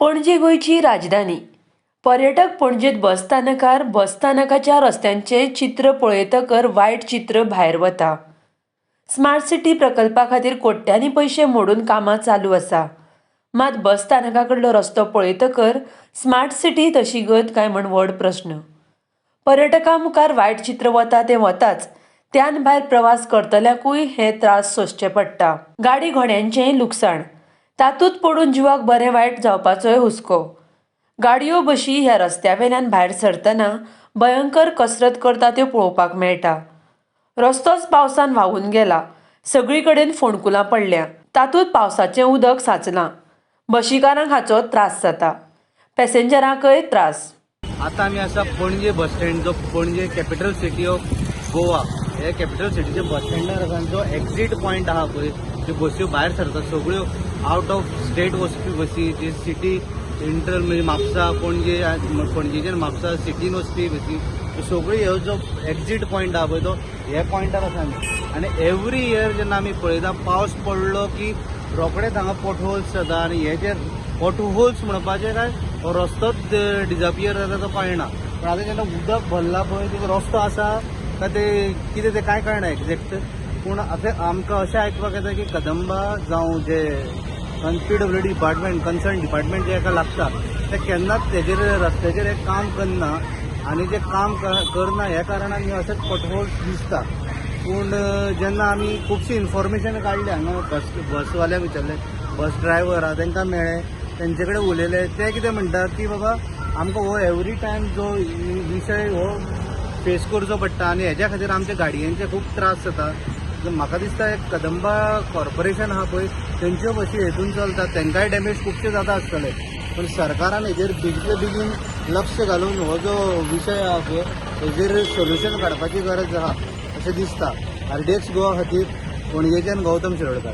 पणजे गोंयची राजधानी. पर्यटक पणजेंत बसस्थानकार बसस्थानकाच्या रस्त्यांचें चित्र पळयतकर वायट चित्र भायर वता. स्मार्ट सिटी प्रकल्पा खातीर कोट्यांनी पयशे मोडून कामां चालू आसा. मात बसस्थानका कडलो रस्तो पळयतकर स्मार्ट सिटी तशी गत काय म्हण व्हड प्रस्न. पर्यटकां मुखार वायट चित्र वता तें वताच, त्यान भायर प्रवास करतल्यांकूय हे त्रास सोंसचे पडटा. गाडी घोड्यांचेंय लुकसाण, तातूंत पडून जिवाक बरें वायट जावपाचोय हुस्को. गाडयो बशी ह्या रस्त्या वेल्यान भायर सरतना भयंकर कसरत करता त्यो पळोवपाक मेळटा. रस्तोच पावसान व्हांवून गेला. सगळी कडेन फोंडकुलां पडल्या. तातूंत पावसाचें उदक सांचलां. बशीकारांक हाचो त्रास जाता, पॅसेंजरांकय त्रास. आता आमी आसा पणजे बस स्टँड, जो Panaji capital city of Goa, हे कॅपिटल सिटीचे बस स्टँडार आसा. आनी जो एक्झीट पॉयंट आहा पळय, त्यो बस्यो भायर सरता सगळ्यो आउट ऑफ स्टेट वचपी बसी, जी सिटी इंटर म्हणजे म्हापसा, पणजे, पणजेच्यान म्हापसा सिटीन वचपी बसी, त्यो सगळ्यो ह्यो जो एक्झीट पॉयंट आहा पळय, तो हे पॉयंटार आसा आमी. आनी एवरी इयर जेन्ना आमी पळयता, पावस पडलो की रोखडेच हांगा पोटहोल्स जाता. आनी हे जे पोटहोल्स म्हणपाचे काय हो रस्तोच डिजपियर जाता तो कळना. पण आतां जेन्ना उदक भरला पळय, ते रस्तो आसा काय ते कितें तें कांय कळना एक्झॅक्ट. पूण आतां आमकां अशें आयकपाक येता की कदंबा जावं जे पीडब्ल्यूडी डिपार्टमेंट, कन्सर्न डिपार्टमेंट जे हेका लागता, ते केन्नाच तेजेर रस्त्याचेर हें काम करना. आनी जे काम करना ह्या कारणान हे अशेंच पोटहोल्स दिसता. पूण जेन्ना आमी खुबशी इन्फॉर्मेशन काडली, हांगा बसवाल्यांक विचारलें, बस ड्रायव्हर आहा तांकां मेळ्ळे, तेंचे कडेन उलयले, ते कितें म्हणटात की बाबा आमकां हो एवरी टायम जो विशय हो फेस करचो पडटा आनी हेज्या खातीर आमच्या गाडयांचे खूब त्रास जाता. म्हाका दिसता एक कदंबा कॉर्पोरेशन आहा पळय, तेंच्यो बसी हेतून चलता, तांकांय डॅमेज खुबशे जाता आसतले. पण सरकारान हेजेर बेगीतले बेगीन लक्ष घालून हो जो विशय आहा पळय, हेजेर सोल्युशन काडपाची गरज आहा अशें दिसता. आरडीएक्स गोवा खातीर पणजेच्यान गौतम शिरोडकर.